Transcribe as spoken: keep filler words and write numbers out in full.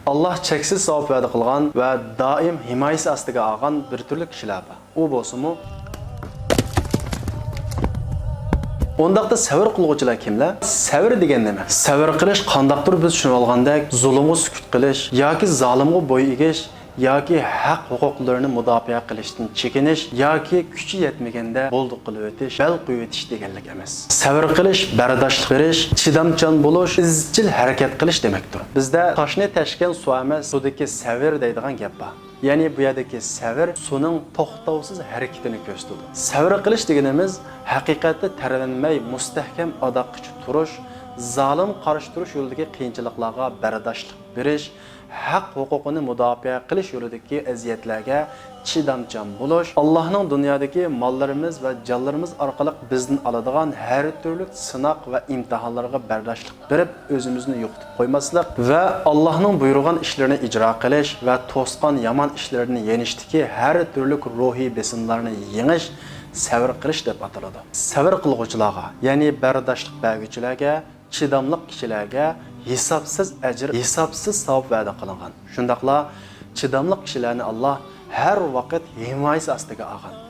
ئاللاھ چەكسىز ساۋاب ۋەدە قىلغان ۋە دائىم ھىمايىسى ئاستىغا ئالغان بىر تۈرلۈك كىشىلەر بار. ئۇ بولسىمۇ، ئۇنداقتا سەۋر قىلغۇچىلار كىملەر؟ سەۋر دېگەن نېمە؟ سەۋر قىلىش قانداقتۇر بىز چۈشىنىۋالغاندەك زۇلۇمغا سۈكۈت قىلىش ياكى زالىمغا بوي ئېگىش ياكى ھەق ھوقۇقلىرىنى مۇداپىئە قىلىشتىن چېكىنىش ياكى كۈچى يەتمىگەندە بولدى قىلىۋېتىش، بەل قويۇۋېتىش دېگەنلىك ئەمەس. سەۋر قىلىش، بەرداشلىق بېرىش، چىدامچان بولۇش، ئىزچىل ھەرىكەت قىلىش دېمەكتۇر. بىزدە تاشنى تەشكەن سۇ ئەمەس، سۇدىكى سەۋر دەيدىغان گەپ بار. يەنى بۇ يەردىكى سەۋر سۇنىڭ توختاۋسىز ھەرىكىتىنى كۆرسىتىدۇ. سەۋر قىلىش دېگىنىمىز ھەقىقەتتە تەرلەنمەي مۇستەھكەم ئاداققىچە تۇرۇش، زالىم قارشى تۇرۇش يولىدىكى قىيىنچىلىقلارغا بەرداشلىق بېرىش، ھەق ھوقۇقىنى مۇداپىئە قىلىش يولىدىكى ئەزىيەتلەرگە چىدامچان بولۇش، ئاللاھنىڭ دۇنيادىكى ماللىرىمىز ۋە جانلىرىمىز ئارقىلىق بىزدىن ئالىدىغان ھەر تۈرلۈك سىناق ۋە ئىمتىھانلارغا بەرداشلىق بېرىپ، ئۆزىمىزنى يوقىتىپ قويماسلىق ۋە ئاللاھنىڭ بۇيرۇغان ئىشلىرىنى ئىجرا قىلىش ۋە توسقان يامان ئىشلىرىدىن يېنىشتىكى ھەر تۈرلۈك روھىي بېسىملارنى يېڭىش سەۋر قىلىش دەپ ئاتىلىدۇ. سەۋر قىلغۇچىلارغا، يەنى بەرداشلىق بەرگۈچىلەرگە چىداملىق كىشىلەرگە ھېسابسىز ئەجىر، ھېسابسىز ساۋاب ۋەدە قىلىنغان. شۇنداقلا چىداملىق كىشىلەرنى ئاللاھ ھەر ۋاقىت ھىمايىسى ئاستىغا ئالغان.